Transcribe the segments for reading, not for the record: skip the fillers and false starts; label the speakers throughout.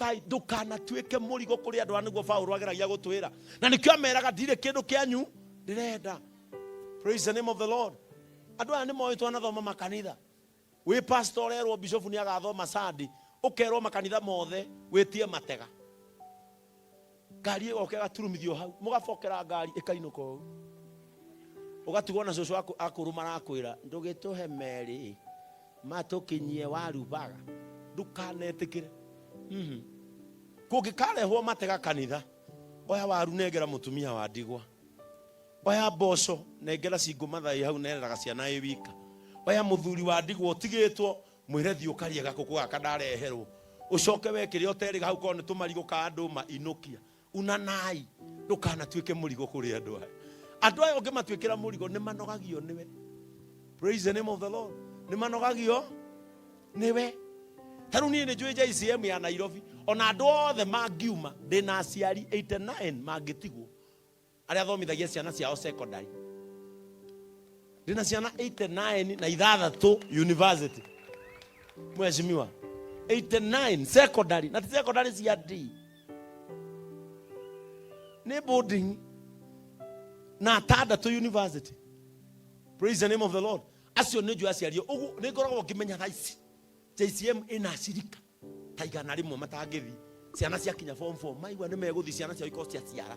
Speaker 1: Ngai ndũkanatuĩke mũrigo kũrĩ andũ aya nĩguo Paulo ageragia gũtwĩra na nĩkĩo ameraga ndirĩ kĩndũ kĩanyu ndĩrenda. Praise the name of the Lord. Andũ aya nĩ moĩ twanathoma makanitha. Wĩ pastor ũrerwo bishop nĩ agathoma Sunday, ũkerwo makanitha mothe wĩtie matega. Ngari ĩgoka ĩgaturumithio hau, mũgabokera ngari ĩkainũka ũũ. Ũgatigwo na cũcũ akũrũ marakwĩra ndũgĩtũhe merĩ matũkinyie warubaga. Ndũkanetĩkĩre. Kũngĩkarehwo matega kanitha, oya waru nengera mũtumia wa ndigwa. Oya mboco nengera cingũ mathaĩ hau nereraga ciana ĩ wika. Oya mũthuri wa ndigwa ũtigĩtwo mwĩre thiĩ ũkarie gakũkũ gaka ndareherwo. Ũcoke we kĩrĩa ũterĩga hau korwo nĩ tũmarigũ ka ndũma inũkia. Unanai ndũkanatuĩke mũrigo kũrĩ andũ aya. Andũ aya ũngĩmatuĩkĩra mũrigo nĩ manogagio nĩwe. Praise the name of the Lord. Nĩ manogagio nĩwe. Ta rĩu niĩ nĩ njũĩ JCM ya Nairobi ona andũ othe mangiuma ndĩna aciari 89 mangĩtigwo arĩa athomithagia ciana ciao secondary ndĩna ciana 89 na ithathatũ university mheshimiwa 89 secondary na ti secondary cia D nĩ boarding na atandatũ university. Praise the name of the Lord. Acio nĩ njũĩ aciari ũguo nĩ ngoragwo ngĩmenya thaa ici JCM ĩna acirika ta 100 matangĩthiĩ. Ciana ciakinya form 4 maigua nĩ megũthiĩ, ciana ciao ikorwo ciaciara.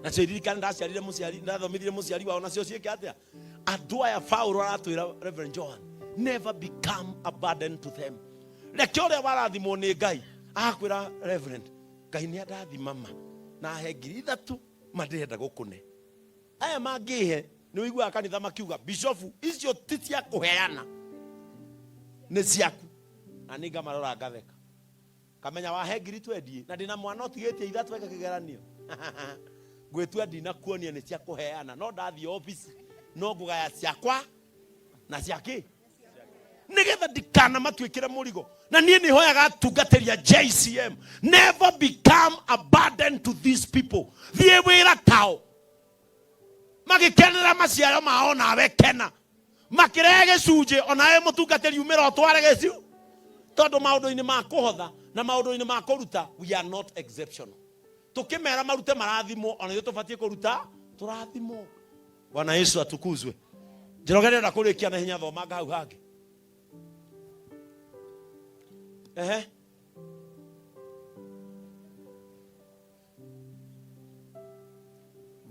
Speaker 1: Nacio iririkane ndaciarire mũciari, ndathomithirie mũciari wao, nacio ciĩke atĩa? Andũ aya Paulo aratwĩra Reverend Johan, never become a burden to them. Reke ũrĩa warathimwo nĩ Ngai akwĩra Reverend, Ngai nĩ andathima ma na ahe 3,000 ma ndĩrenda gũkũne. Aya mangĩhe nĩ ũiguaga kanitha makiuga bishofu icio ti cia kũheana nĩ ciaku. Na niĩ ngamarora ngatheka kamenya wahe ngiri twendie na ndĩna mwana ũtigĩtie ithatũ eke kĩgeranio ngwĩtua ndinakuonia nĩ cia kũheana no ndathiĩ obici no ngũgaya ciakwa na cia kĩ nigetha ndikana matuĩkĩre mũrigo. Na niĩ nĩ hoyaga atungatĩri a JCM, never become a burden to these people. Thiĩ wĩra tao magĩkenera maciaro mao nawe kena, makĩrehe gĩcunjĩ onawe mũtungatĩri umĩra ũtware gĩcu, tondũ maũndũ-inĩ ma kũhotha na maũndũ-inĩ ma kũruta we are not exceptional. Tũkĩmera marute marathimwo, ona ithuĩ tũbatiĩ kũruta tũrathimwo. Bwana Yesu atukuzwe. Njoroge ndĩrenda kũrĩkia na hinya, thomanga hau hangĩ. Ehe.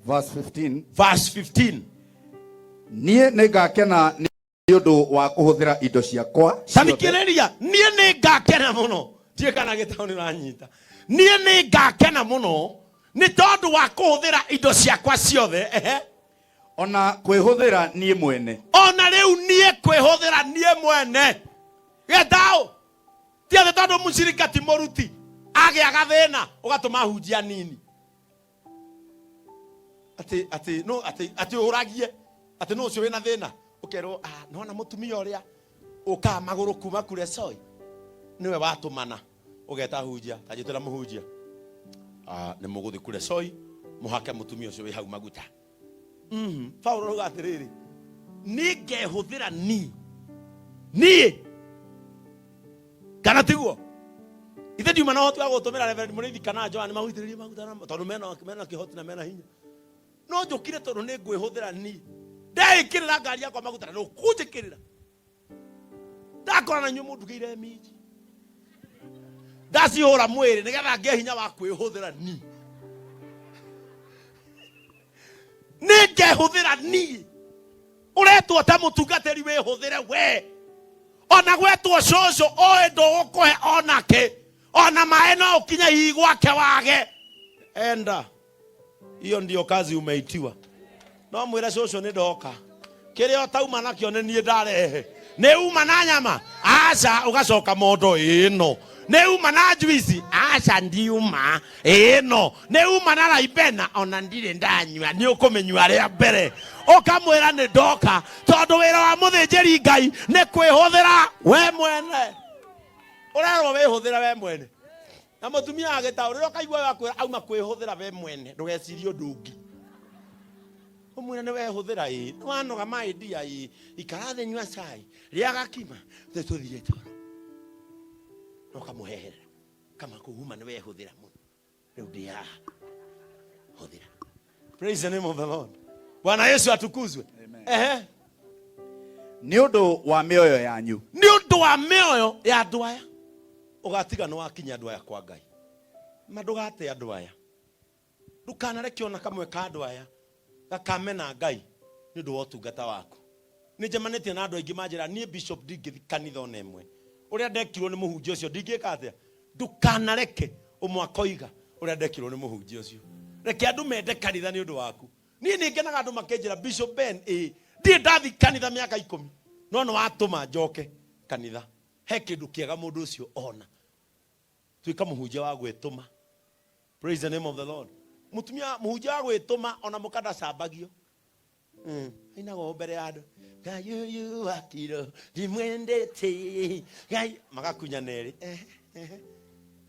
Speaker 2: Verse 15.
Speaker 1: Verse 15.
Speaker 2: Niĩ nĩngakena nĩ ũndũ wa kũhũthĩra indo ciakwa ciothe.
Speaker 1: Tathikĩrĩria, niĩ nĩngakena mũno. Ndiũĩ kana gĩtaũ nĩ ũranyita. Niĩ nĩngakena mũno nĩ tondũ wa kũhũthĩra indo ciakwa ciothe. Ehe.
Speaker 2: Ona kwĩhũthĩra niĩ mwene.
Speaker 1: Ona rĩu niĩ kwĩhũthĩra niĩ mwene. Gĩtaũ. Ti atĩ tondũ mũcirika ti mũruti agĩa gathĩna ũgatũma hunjia nini. Atĩ, atĩ, no, atĩ, atĩ ũragie atĩ no ũcio wĩna thĩna ũkerwo, ah, nona mũtumia ũrĩa ũkaga magũrũ kuma kure soi nĩwe watũmana ũgeta hunjia ta njĩtĩra mũhunjia, ah, nĩ mũgũthiĩ kure soi mũhake mũtumia ũcio wĩ hau maguta. Paulo arauga atĩrĩrĩ, niĩ ngehũthĩra niĩ niĩ kana tiguo ithe ndiuma na ũhoti wa gũtũmĩra Reverend Mũrĩithi kana Joan mahuitĩrĩrie maguta na tondũ mena kĩhoti na mena hinya, no njũkire tondũ nĩ ngwĩhũthĩra niĩ ndeĩkĩrĩra ngari yakwa maguta na ndũkũnjĩkĩrĩra ndakora na inyuĩ mũndugĩire minji ndacihũra mwĩrĩ nĩgetha ngĩe hinya wa kwĩhũthĩra niĩ nĩ ngehũthĩra niĩ. Ũretwo ta mũtungatĩri wĩhũthĩre we, ona gwetwo cũcũ ũĩ ndũgũkũhe onake, ona maĩ no ũkinye hihi gwake wage. Enda, hiyo ndio kazi umeitiwa. No mwĩre cũcũ nĩ ndoka, kĩrĩa ũtauma nakĩo nĩ niĩ ndarehe. Nĩ uma na nyama? Aca. Ũgacoka mondo ĩno. Nĩ uma na juici? Aca, ndiuma ĩno. Nĩ uma na raibena? Ona ndirĩ ndanyua. Nĩ ũkũmĩnyua rĩa mbere. Ũkamwĩra nĩ ndoka, tondũ wĩra wa mũthĩnjĩri Ngai nĩ kwĩhũthĩra we mwene. Ũrerwo wĩhũthĩre we mwene. Na mũtumia wa gĩtaũ rĩrĩa ũkaigua akwĩra auma kwĩhũthĩra we mwene, ndũgecirie ũndũ ũngĩ. Ũmwĩre nĩ wehũthĩra ĩ, nĩ wanoga maĩ ndia ĩ, ikara thĩ nyua cai, rĩa gakima, thĩ tũthiĩ toro. Na ũkamũheherera. Kama kũhuma nĩ wehũthĩra mũno. Rĩu ndĩ haha. Hũthĩra. Praise the name of the Lord. Bwana Yesu atukuzwe.
Speaker 2: Amen.
Speaker 1: Ehe.
Speaker 2: Nĩ ũndũ wa mĩoyo yanyu.
Speaker 1: Nĩ ũndũ wa mĩoyo ya andũ aya. Ũgatiga nĩ wakinya andũ aya kwa Ngai. Ma ndũgate andũ aya. Ndũkanareke ona kamwe ka andũ aya gakamena Ngai nĩ ũndũ wa ũtungata waku. Nĩ njemanĩtie na andũ aingĩ manjĩra niĩ bishop ndingĩthi kanitha ona ĩmwe. Ũrĩa ndekirwo nĩ mũhunjia ũcio ndingĩka atĩa? Ndũkanareke ũmwe akoiga ũrĩa ndekirwo nĩ mũhunjia ũcio. Reke andũ mende kanitha nĩ ũndũ waku. Niĩ nĩ ngenaga andũ makĩnjĩra Bishop Ben ĩĩ ndirĩ ndathi kanitha mĩaka ikũmi no nĩ watũma njoke kanitha. He kĩndũ kĩega mũndũ ũcio ona. Tuĩka mũhunjia wa gwĩtũma. Praise the name of the Lord. Mũtumia mũhunjia wa gwĩtũma ona mũka ndacambagio. Ainaga ũũ mbere ya andũ. Ngai ũyũ wa kiro ndimwendete. Ngai magakunyana erĩ. Ehe, ehe.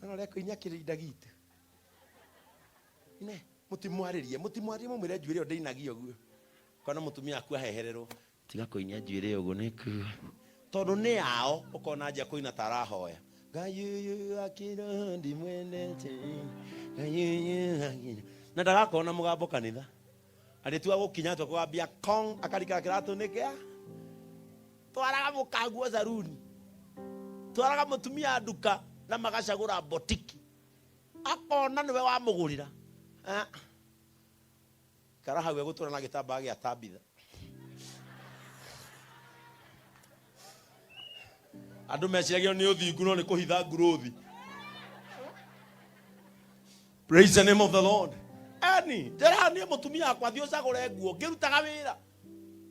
Speaker 1: Ona ũrĩa kũinia kĩrinda gitũ. Ne, mũtimwarĩrie, mũtimwarĩrie mũmwĩre njuĩrĩ ĩyo ndĩinagio ũguo. Kana mũtumia aku ahehererwo. Tiga kũinia njuĩrĩ ĩyo ũguo nĩ kuo. Tondũ nĩ yao ũkona anjia kũina ta arahoya. Ngai ũyũ wa kiro ndimwendete. Ngai ũyũ wa kiro. Na ndagakorwo na mũgambo kanitha. Arĩtua gũkinya atua kũgambia kong akarikara kĩratũ-inĩ kĩa twaraga mũkaguo saruni twaraga mũtumia nduka na magacagũra botiki akona nĩwe wamũgũrĩra. Ah. Ikara hau egũtũra na gĩtambaya gĩa Tabitha. Andũ meciragia nĩ ũthingu no nĩ kũhitha nguruthi. Praise the name of the Lord. Ani, njĩra niĩ mũtumia wakwa thiĩ ũcagũre nguo ngĩrutaga wĩra.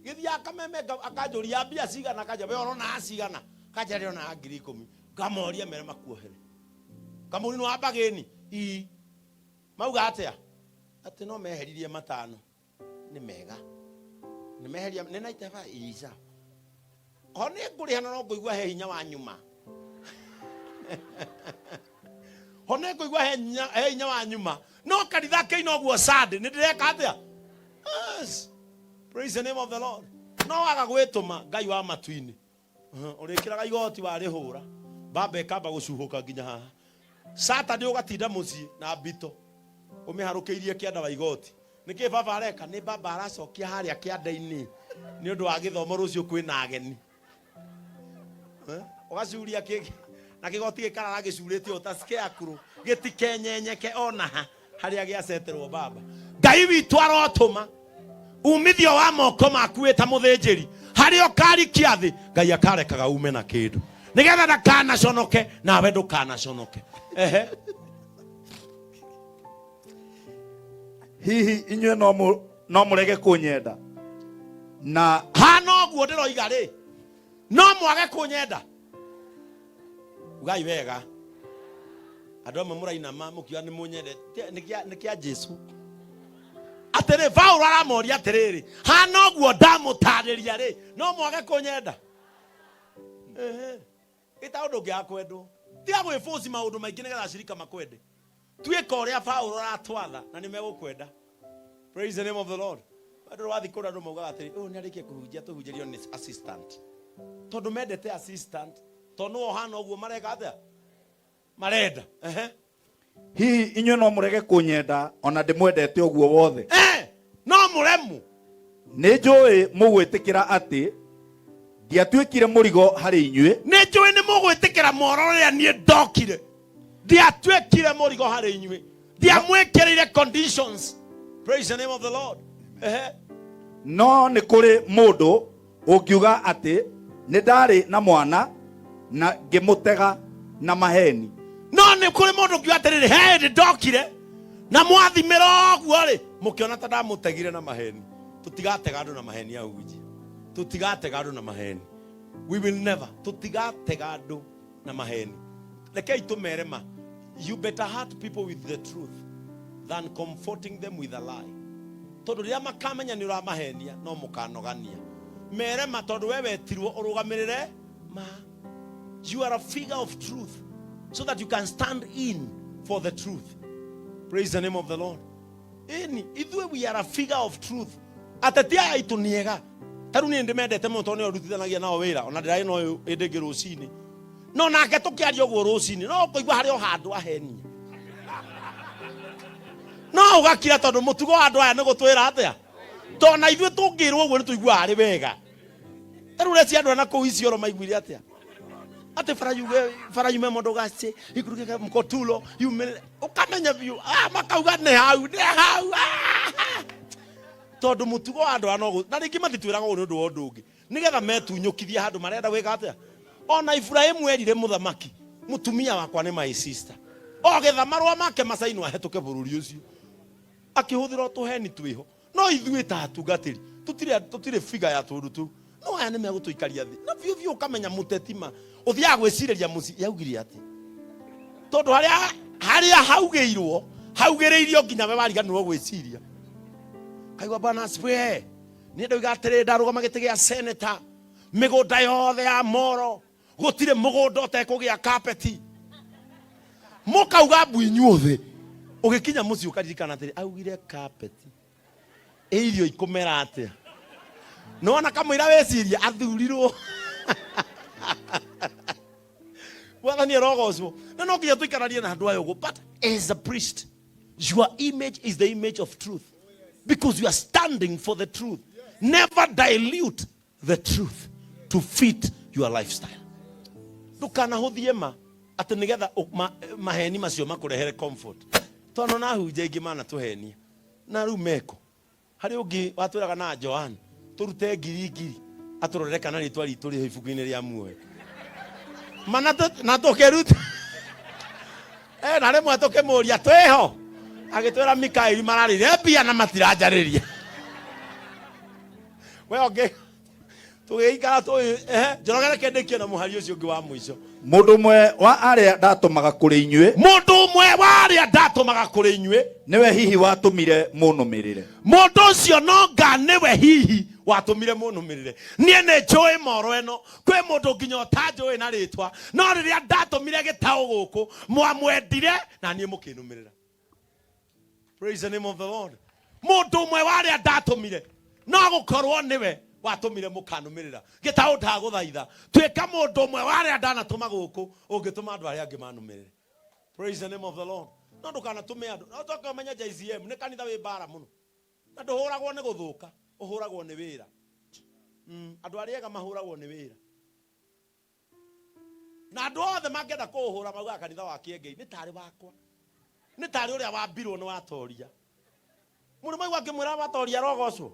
Speaker 1: Gĩthiĩ akameme akanjũria mbia cigana akanja we ũrona cigana akanja ndĩrona 10,000 ngamoria mere makuohere. Kamũri nĩ wa mbagĩni? Ii. Mauga atĩa? Atĩ no meheririe matano. Nĩ mega. Nĩ meheria nĩ naitaba ica. Ho nĩ ngũrĩha na no ngũigua he hinya wa nyuma. Ho nĩ ngũigua he hinya wa nyuma. No kanitha kĩina ũguo Sunday nĩ ndĩreka atĩa? Yes. Praise the name of the Lord. No waga gwĩtũma Ngai wa matu-inĩ. Ũrĩkĩraga igoti warĩhũra. Mbamba ĩkamba gũcuhũka nginya haha. Saturday ũgatinda mũciĩ na mbito. Ũmĩharũkĩirie kĩanda wa igoti. Nĩkĩ baba areka? Nĩ baba aracokia harĩa kĩanda-inĩ nĩ ũndũ wa gĩthomo rũciũ kwĩna ageni. Ũgacuria kĩ na kĩgoti gĩkarara gĩcurĩtio ta scarecrow gĩtikenyenyeke ona ha harĩa gĩaceterwo baba. Ngai witũ arotũma umithio wa moko maku wĩ ta mũthĩnjĩri harĩa ũkarikia thĩ Ngai akarekaga ume na kĩndũ nĩgetha ndakanaconoke nawe ndũkanaconoke. Ehe.
Speaker 2: Hihi inyuĩ no mũrege kũnyenda na
Speaker 1: hana ũguo ndĩroiga rĩ no mwage kũnyenda ugai wega andũ amwe mũrainama mũkiuga nĩ mũnyende nĩ kĩa Jesu atĩrĩ Paulo aramoria atĩrĩrĩ hana ũguo ndamũtarĩria rĩ no mwage kũnyenda. Ehe. Ĩta ũndũ ũngĩaga kwendwo. Tiga gwĩbũci maũndũ maingĩ nĩgetha acirika makwende. Tuĩka ũrĩa Paulo aratwatha na nĩ megũkwenda. Praise the name of the Lord. Andũ wathiĩ kũrĩa andũ maugaga atĩrĩ, ũyũ nĩ arĩkia kũhunjia tũhunjĩrio nĩ assistant. Tondũ mendete assistant, tondũ nĩwe ũhana ũguo mareka atĩa? Marenda. Ehe.
Speaker 2: Hihi inyuĩ no mũrege kũnyenda ona ndĩmwendete ũguo wothe?
Speaker 1: No mũremu.
Speaker 2: Nĩ njũĩ mũgwĩtĩkĩra atĩ ndiatuĩkire mũrigo harĩ inyuĩ.
Speaker 1: Nĩ njũĩ nĩ mũgwĩtĩkĩra moro rĩrĩa niĩ ndokire. Ndiatuĩkire mũrigo harĩ inyuĩ. Ndiamwĩkĩrĩire conditions. Praise the name of the Lord. Ehe.
Speaker 2: No nĩ kũrĩ mũndũ ũngiuga atĩ nĩ ndarĩ na mwana na ngĩmũtega na maheni.
Speaker 1: No nĩ kũrĩ mũndũ ũngiuga atĩrĩrĩ, he hĩndĩ ndokire na mwathimĩra ũguo rĩ, mũkĩona ta ndamũtegire na maheni. Tũtigatega andũ na maheni ahunjia. Tũtigatega andũ na maheni. We will never. Tũtigatega andũ na maheni. Rekei tũmere ma. You better hurt people with the truth than comforting them with a lie. Tondũ rĩrĩa makamenya nĩ ũramahenia no mũkanogania. Mere ma tondũ we wetirwo ũrũgamĩrĩre ma. You are a figure of truth so that you can stand in for the truth. Praise the name of the Lord. Ĩni, ithuĩ we are a figure of truth. Ateti aya aitũ nĩ ega. Ta rĩu niĩ ndĩmendete mũno tondũ nĩo ndutithanagia nao wĩra, ona ndĩrarĩ na ũyũ hĩndĩ ĩngĩ rũcinĩ. No nake tũkĩaria ũguo rũcinĩ, no ũkũigua harĩ o handũ ahenia. No ũgakira tondũ mũtugo wa andũ aya nĩ gũtwĩra atĩa? Tondũ na ithuĩ tũngĩrwo ũguo nĩ tũiguaga arĩ wega. Ta rĩu ũreciria andũ a na kũu Isiolo maiguire atĩa? Atĩ bara yuge bara yume mondo gaci ikuruke mkotulo yume ukamenya biũ ah, makauga nĩ hau nĩ hau ah. Tondũ mũtugo wa andũ aya no na rĩngĩ matitwĩraga ũguo nĩ ũndũ wa ũndũ ũngĩ, nĩgetha metunyũkithie handũ marenda gwĩka atĩa. Ona Iburahĩmu erire mũthamaki, mũtumia wakwa nĩ my sister, o getha marũa make macainwo ahĩtũke bũrũri ũcio, akĩhũthĩra o tũheni twĩho. No ithuĩ ta atungatĩri tũtirĩ tũtirĩ figure ya tũũndũ tũu. No aya nĩ megũtũikaria thĩ na biũ biũ ũkamenya mũteti ma ũthiaga gwĩcirĩria mũciĩ yaugire atĩ tondũ harĩa harĩa haugĩirwo haugĩrĩirio nginya we wariganĩrwo gwĩciria. Kaigua bwana asifiwe. Niĩ ndoiga atĩrĩ, ndarũgama gĩtĩ gĩa seneta, mĩgũnda yothe ya Moro gũtirĩ mũgũnda ũtekũgĩa kapeti. Mũkauga mbu inyuothe, ũgĩkinya mũciĩ ũkaririkana atĩrĩ, augire kapeti, ĩ irio ikũmera atĩa? Nĩwona kamũira wĩcirie athurirwo. Mwathani arogocwo. Na no nginya tũikaranie na andũ aya ũguo, but as a priest your image is the image of truth, because you are standing for the truth. Never dilute the truth to fit your lifestyle. Ndũkanahũthie ma atĩ nĩgetha maheni macio makũrehere comfort. Tondũ na hunja ingĩ manatũhenia na rĩu meko. Harĩ ũngĩ watwĩraga na Joan tũrute ngiri ngiri atũrorere kana rĩtwa ritũ rĩho ibuku-inĩ rĩa muoyo. Mana na tũkĩruta na rĩmwe tũkĩmũria twĩho, agĩtwĩra Mikaeli mararĩire mbia na matiranjarĩria. We ũngĩ tũgĩikara tũĩ Njoroge reke ndĩkie na mũhari ũcio ũngĩ wa mũico.
Speaker 2: Mũndũ ũmwe wa arĩa ndatũmaga kũrĩ inyuĩ,
Speaker 1: Mũndũ ũmwe wa arĩa ndatũmaga kũrĩ inyuĩ,
Speaker 2: nĩwe hihi watũmire mũnũmĩrĩre.
Speaker 1: Mũndũ ũcio no nga nĩwe hihi watũmire mũnũmĩrĩre. Niĩ nĩ njũĩ moro ĩno, kwĩ mũndũ nginya ũtanjũĩ na rĩtwa, no rĩrĩa ndatũmire gĩtaũ gũkũ mwamwendire na niĩ mũkĩnũmĩrĩra. Praise the name of the Lord. Mũndũ ũmwe wa arĩa ndatũmire no gũkorwo nĩwe watũmire mũkanũmĩrĩra. Gĩtaũ ndagũthaitha, tuĩka mũndũ ũmwe wa arĩa ndanatũma gũkũ ũngĩtũma andũ arĩa angĩ manũmĩrĩre. Praise the name of the Lord. No ndũkanatũme andũ. No toke ũmenye JCM nĩ kanitha wĩ mbara mũno. Na ndũhũragwo nĩ gũthũka, ũhũragwo nĩ wĩra. Andũ arĩa ega mahũragwo nĩ wĩra. Na andũ othe mangĩenda kũũhũra maugaga kanitha wa Kĩengei nĩ tarĩ wakwa. Nĩ tarĩ ũrĩa wambirwo nĩ watoria. Mũrĩ mwaigua ngĩmwĩra watoria arogocwo?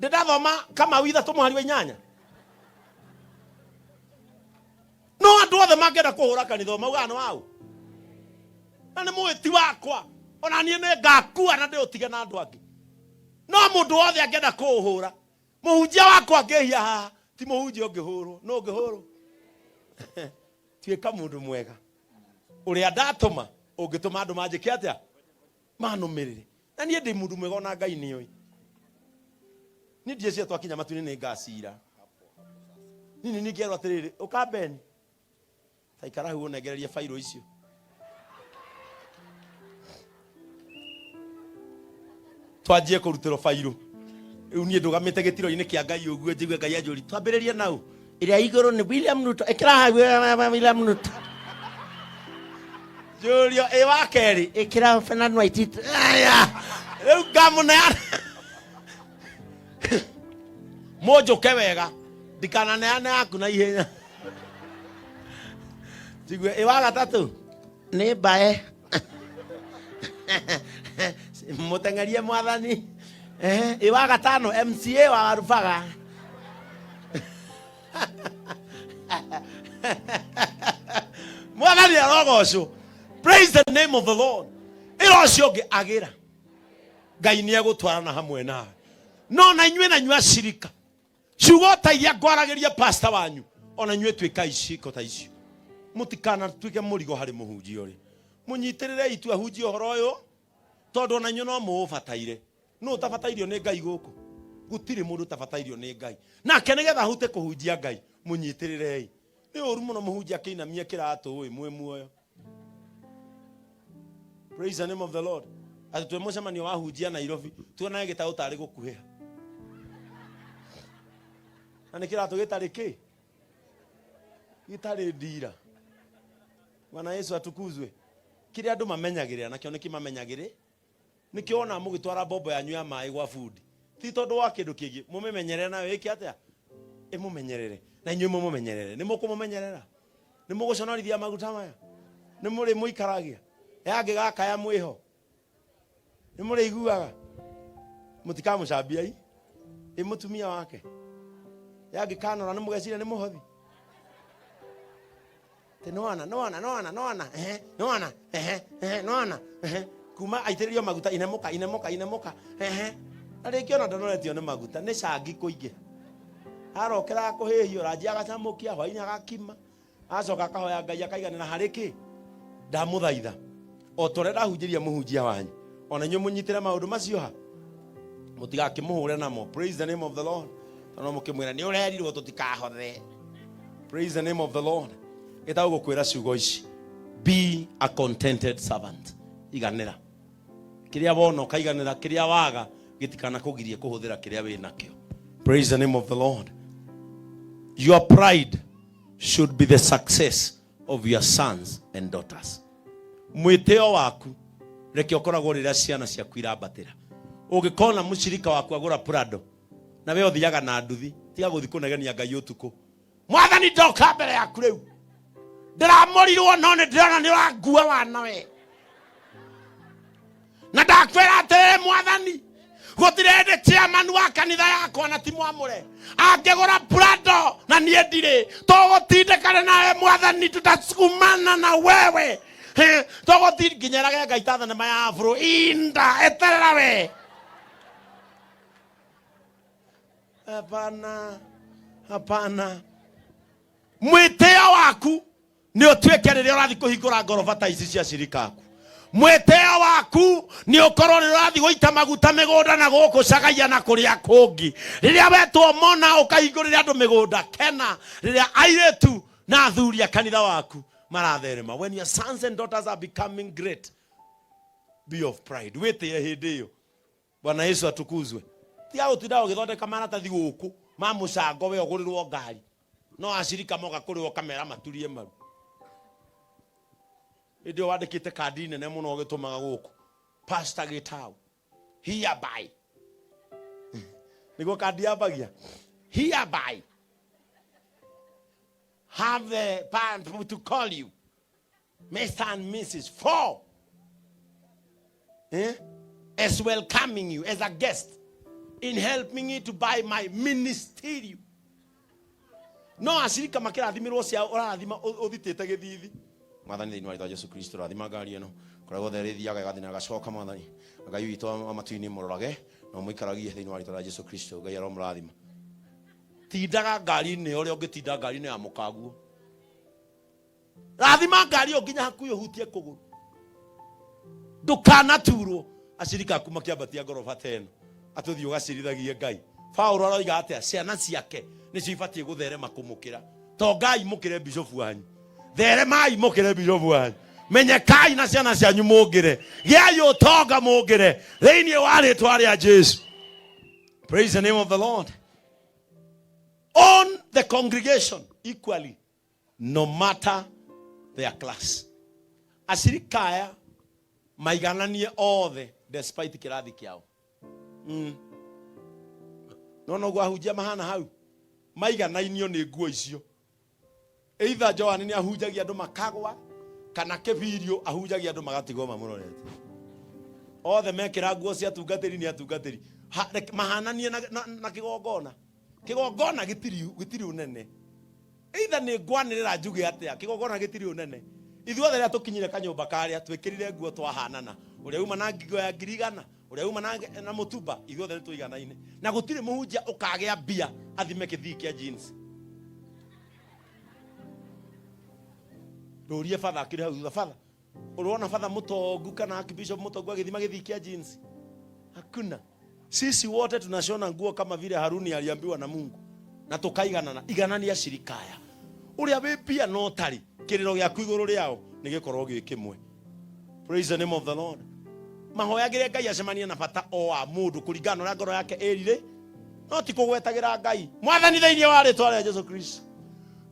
Speaker 1: Ndĩ ndathoma Kamau ithatũ mũhari wa inyanya. No andũ othe mangĩenda kũhũra kanitha maugaga nĩ waũ. Na nĩ mũĩ ti wakwa. Ona niĩ nĩ ngakua na ndĩũtige na andũ angĩ. No mũndũ wothe angĩenda kũũhũra, mũhunjia wakwa angĩhia haha, ti mũhunjia ũngĩhũrwo, no ũngĩhũrwo. Tuĩka mũndũ mwega. Ũrĩa ndatũma, ũngĩtũma andũ manjĩke atĩa? Manũmĩrĩre. Na niĩ ndĩ mũndũ mwega ona Ngai nĩoĩ. Niĩ ndieciria twakinya matu-inĩ nĩ ngacira. Niĩ nĩ ningĩerwo atĩrĩrĩ, ũka Ben. Ta ikara hau ũnengererie bairũ icio. Twanjie kũrutĩrwo bairũ. Rĩu niĩ ndũgamĩte gĩtiro-inĩ kĩa Ngai ũguo njigue Ngai anjũri, twambĩrĩrie nau. Ĩrĩa igũrũ nĩ William Ruto. Ĩkĩra hau William Ruto. Njũrio ĩ wa kerĩ, ĩkĩra Fernand Waititu. Aya. Rĩu ngamũneana. Mũnjũke wega. Ndikananeane yaku na ihenya. Njigue ĩ wa gatatũ nĩ mbae. Mũteng'erie mwathani. Ĩ wa gatano MCA wa Warubaga. Mwathani arogocwo. Praise the name of the Lord. Ĩra ũcio ũngĩ agĩra. Ngai nĩ egũtwarana hamwe nawe. No na inyuĩ na inyuĩ acirika, ciugo ta iria ngwaragĩria pastor wanyu, ona inyuĩ tuĩkai ciĩko ta icio. Mũtikanatuĩke mũrigo harĩ mũhunjia ũrĩa. Mũnyitĩrĩrei tu ahunjie ũhoro ũyũ, tondũ ona inyuĩ no mũũbataire. Nũ ũtabatairio nĩ Ngai gũkũ? Gũtirĩ mũndũ ũtabatairio nĩ Ngai. Nake nĩgetha ahote kũhunjia Ngai, mũnyitĩrĩrei. Nĩ ũru mũno mũhunjia akĩinamia kĩratũ ĩ mwĩ muoyo. Praise the name of the Lord. Atĩ twĩ mũcemanio wa hunjia Nairobi, tuonage gĩtaũ tarĩ gũkuhĩha. Na nĩ kĩratũ gĩtarĩ kĩ? Gĩtarĩ ndira. Bwana Yesu atukuzwe. Kĩrĩa andũ mamenyagĩrĩra nakĩo nĩ kĩmamenyagĩrĩ. Nĩkĩo wonaga mũgĩtwara mbombo yanyu ya maĩ gwa bundi. Ti tondũ wa kĩndũ kĩngĩ, mũmĩmenyerere nayo ĩke atĩa? Ĩmũmenyerere. Na inyuĩ mũmũmenyerere. Nĩ mũkũmũmenyerera? Nĩ mũgũconorithia maguta maya? Nĩ mũrĩ mũikaragia? Yangĩgakaya mwĩho? Nĩ mũrĩiguaga? Mũtikamũcambiai. Ĩ mũtumia wake? Yangĩkanora nĩ mũgeciria nĩ mũhothi? Atĩ nĩwona nĩwona nĩwona nĩwona ehe nĩwona ehe ehe nĩwona ehe kuma aitĩrĩrio maguta inemũka inemũka inemũka ehe na rĩngĩ ona ndanoretio nĩ maguta nĩ cangi kũingĩha arokera kũhĩhio ranji agacamũkia hwainĩ agakima acoka akahoya ngai akaiganĩra harĩ kĩ ndamũthaitha o ta ũrĩa ndahunjĩria mũhunjia wanyu ona inyuĩ mũnyitĩre maũndũ macio ha mũtigakĩmũhũre namo. Praise the name of the Lord. Tondũ mũkĩmwĩra nĩ ũrerirwo tũtikahothe. Praise the name of the Lord. Gĩtagwo gũkwĩra ciugo ici, be a contented servant. Iganĩra kĩrĩa wona, ũkaiganĩra kĩrĩa waga, gĩtikanakũgirie kũhũthĩra kĩrĩa wĩ nakĩo. Praise the name of the Lord. Your pride should be the success of your sons and daughters. Mwĩtĩo waku reke ũkoragwo rĩrĩa ciana ciaku irambatĩra. Ũngĩkona mũcirika waku agũra Prado na we ũthiaga na nduthi, tiga gũthi kũnegenia Ngai ũtukũ, mwathani ndoka mbere yaku rĩu ndĩramũrirwo, no nĩ ndĩrona nĩ ũrangua wana we, na ndakwĩra atĩrĩrĩ mwathani, gũtirĩ hĩndĩ chairman wa kanitha yakwa na ti mwamũre angĩgũra Prado na niĩ ndirĩ, tũgũtindĩkana nawe mwathani, tutasukumana na wewe. Tũgũthi nginyerage Ngai ta thenema ya afro inda eterera we. Hapana, hapana. Mwĩtĩo waku nĩ ũtuĩke rĩrĩa ũrathiĩ kũhingũra ngoroba ta ici cia cirika aku. Mwĩtĩo waku nĩ ũkorwo rĩrĩa ũrathiĩ gũita maguta mĩgũnda na gũkũ cagaia na kũrĩa kũngĩ. Rĩrĩa wetwo mona ũkahingũrĩre andũ mĩgũnda, kena rĩrĩa airĩtu na athuri a kanitha waku maratherema. When your sons and daughters are becoming great, be of pride. Wĩtĩe hĩndĩ ĩyo. Bwana Yesu atukuzwe. Tiga gũtinda ũgĩthondeka maratathi gũkũ ma mũcango we ũgũrĩrwo ngari, no acirika moka kũrĩ ũkamera maturie maru. Hĩndĩ ĩyo wandĩkĩte kandi nene mũno ũgĩtũmaga gũkũ, Pastor Gitau hereby, nĩguo kandi yambagia, hereby have the power to call you Mr. and Mrs. For as welcoming you as a guest in helping you to buy my ministerial. No acirika makĩrathimirwo cia ũrathima ũthitĩte gĩthithi. Mwathani, thĩinĩ wa rĩtwa Jesu Kristo, rathima ngari ĩno kũrĩa guothe ĩrĩthiaga ĩgathiĩ na ĩgacoka. Mwathani Ngai witũ wa matu-inĩ, mũrorage na ũmũikaragie thĩinĩ wa rĩtwa rĩa Jesu Kristo. Ngai aromũrathima. Tindaga ngari-inĩ ũrĩa ũngĩtinda ngari-inĩ ya mũkaguo. Rathima ngari ĩyo nginya hakuhĩ ũhutie kũgũrũ, ndũkanaturwo. Acirika aku makĩambatia ngoroba ta ĩno, atũthiĩ ũgacirithagie Ngai. Paulo aroiga atĩa? Ciana ciake nĩcio ibatiĩ gũtherema kũmũkĩra. Tongai mũkĩre bishofu wanyu, theremai mũkĩre bishofu wanyu, menyekai na ciana cianyu mũngĩre, gĩai ũtonga mũngĩre thĩinĩ wa rĩtwa rĩa Jesu. Praise the name of the Lord. On the congregation equally, no matter their class. Acirika aya maigananie othe despite kĩrathi kĩao. No noguo ahunjia mahana hau maiganainio nĩ nguo icio. Either Joan nĩ ahunjagia andũ makagwa, kana Kĩbirio ahunjagia andũ magatigwo mamũrorete. Othe mekĩra nguo cia atungatĩri nĩ atungatĩri. Mahananie na kĩgongona. Kĩgongona gĩtirĩ ũnene. Either nĩ ngwanĩrĩra njuge atĩa, kĩgongona gĩtirĩ ũnene. Ithuothe rĩrĩa tũkinyire kanyũmba karĩa twĩkĩrire nguo twahanana, ũrĩa uma na ngingo ya 100,000, ũrĩa uma na mũtumba, ithuothe nĩ tũiganaine. Na gũtirĩ mũhunjia ũkagĩa mbia athime kĩthii kĩa jeans. Ndũrie batha akĩrĩ hau thutha, batha ũrona batha mũtongu kana archbishop mũtongu agĩthima gĩthii kĩa jeans? Hakuna. Sisi wote tunashona nguo kama vile Haruni aliambiwa na Mungu na tukaiganana. Iganania cirikaya uria wi mbia no tari kiriro giaku iguru riao ni gikorwo gi kimwe. Praise the name of the Lord. Mahoyagĩre Ngai acemanie na bata o wa mũndũ kũringana na ũrĩa ngoro yake ĩrire, no ti kũgwetagĩra Ngai. Mwathani, thĩinĩ wa rĩtwa rĩa Jesu Kristo,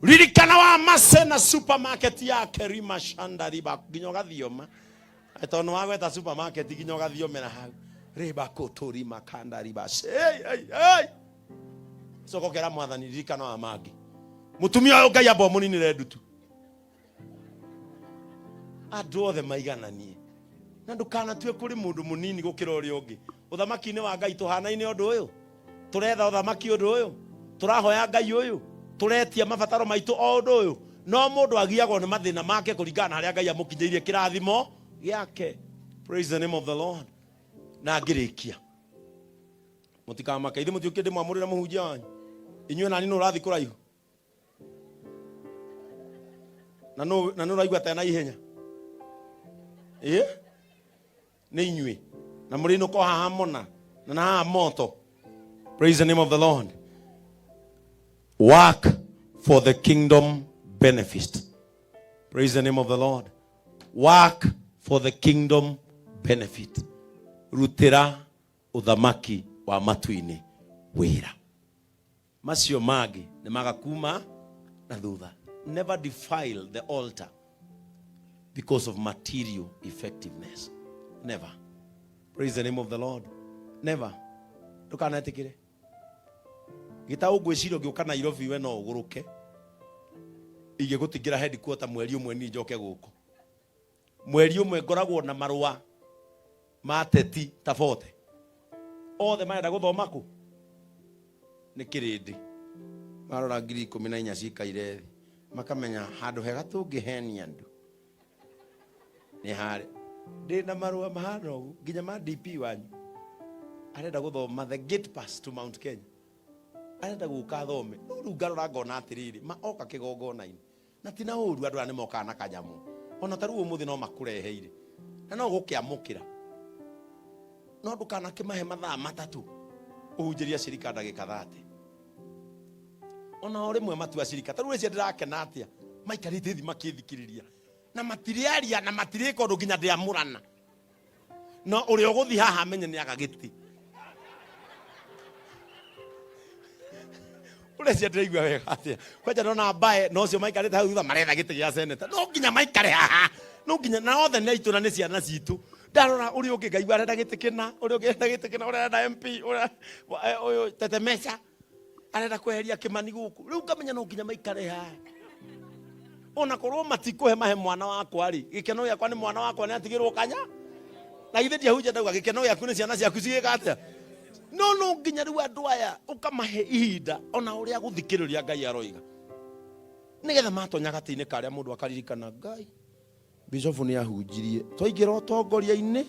Speaker 1: ririkana wa Mase na supermarket yake rima shanda riba nginya ũgathioma, tondũ wagweta supermarket nginya ũgathiomera hau riba kũtũrima kanda riba. Hey, hey, hey. Coka ũkera Mwathani, ririkana wa mangĩ mũtumia ũyũ, Ngai amba ũmũninĩre ndutu. Andũ othe maigananie, na ndũkanatue kũrĩ mũndũ mũnini gũkĩra ũrĩa ũngĩ ũthamaki-inĩ wa Ngai. Tũhanaine ũndũ ũyũ, tũretha ũthamaki ũndũ ũyũ, tũrahoya Ngai ũyũ, tũretia mabataro maitũ o ũndũ ũyũ, no mũndũ agiagwo nĩ mathĩna make kũringana na harĩa Ngai amũkinyĩirie kĩrathimo gĩake. Praise the name of the Lord. Na ngĩrĩkia, mũtikamake, ithuĩ mũtiũkĩte ndĩmwamũrĩre mũhunjia wanyu. Inyuĩ nani nũ ũrathiĩ kũraihu na nũ na nũ ũraigua ta na ihenya? Ĩ nĩ inyuĩ na mũrĩ nũko haha mona na na haha moto. Praise the name of the Lord. Work for the kingdom benefit. Praise the name of the Lord. Work for the kingdom benefit. Rutĩra ũthamaki wa matu-inĩ wĩra, macio mangĩ nĩ magakuma na thutha. Never defile the altar because of material effectiveness. Never. Praise the name of the Lord. Never. Ndũkanetĩkĩre gĩtaũ. Ngwĩciria ũngĩũka Nairobi we no ũgũrũke ingĩgũtingĩra headquarter mweri ũmwe, niĩ njoke gũkũ mweri ũmwe, ngoragwo na marũa ma teti ta bote othe marenda gũthoma kũ nĩ kĩrĩndĩ. Marora 14,000 cikaire thĩ, makamenya handũ hega tũngĩhenia andũ nĩ harĩ ndĩ na marũa mahana ũguo, nginya ma DP wanyu arenda gũthoma the gate pass to Mount Kenya, arenda gũka athome. No rĩu ngarora ngona atĩrĩrĩ, ma oka kĩgongona-inĩ na ti na ũru, andũ aya nĩ mokaga na kanyamũ, ona ta rĩu ũmũthĩ no makũreheire na no gũkĩamũkĩra, no ndũkanakĩmahe mathaa 3 ũhunjĩrie cirika ndagĩka 30. Ona o rĩmwe matua cirika ta rĩu ĩcio ndĩrakena atĩa maikarĩte thĩ makĩthikĩrĩria na matirĩaria na matirĩka ũndũ nginya ndĩamũrana, no ũrĩa ũgũthiĩ haha amenye nĩ aga gĩtĩ. Ũrecia ndĩraigua wega atĩa kwanja ndona mbae na ũcio maikarĩte hau thutha maretha gĩtĩ gĩa seneta, no nginya maikare haha, no nginya na othe nĩ aitũ na nĩ ciana citũ. Ndarora ũrĩa ũngĩ ngaigua arenda gĩtĩ kĩna, ũrĩa ũngĩ arenda gĩtĩ kĩna, ũrĩa arenda MP, ũrĩa ũyũ tetemesha arenda kweheria Kĩmani gũkũ. Rĩu ngamenya no nginya maikare haha, ona korwo matikũhe mahe mwana wakwa rĩ, gĩkeno gĩakwa nĩ mwana wakwa nĩ atigĩrwo kanya. Na githĩ ndiahunjia ndauga gĩkeno gĩaku nĩ ciana ciaku cigĩka atĩa? No no nginya rĩu andũ aya ũkamahe ihinda ona ũrĩa gũthikĩrĩria Ngai aroiga, nĩgetha matonya gatĩ-inĩ karĩa mũndũ akaririkana Ngai. Bishofu nĩ ahunjirie twaingĩra ũtongoria-inĩ.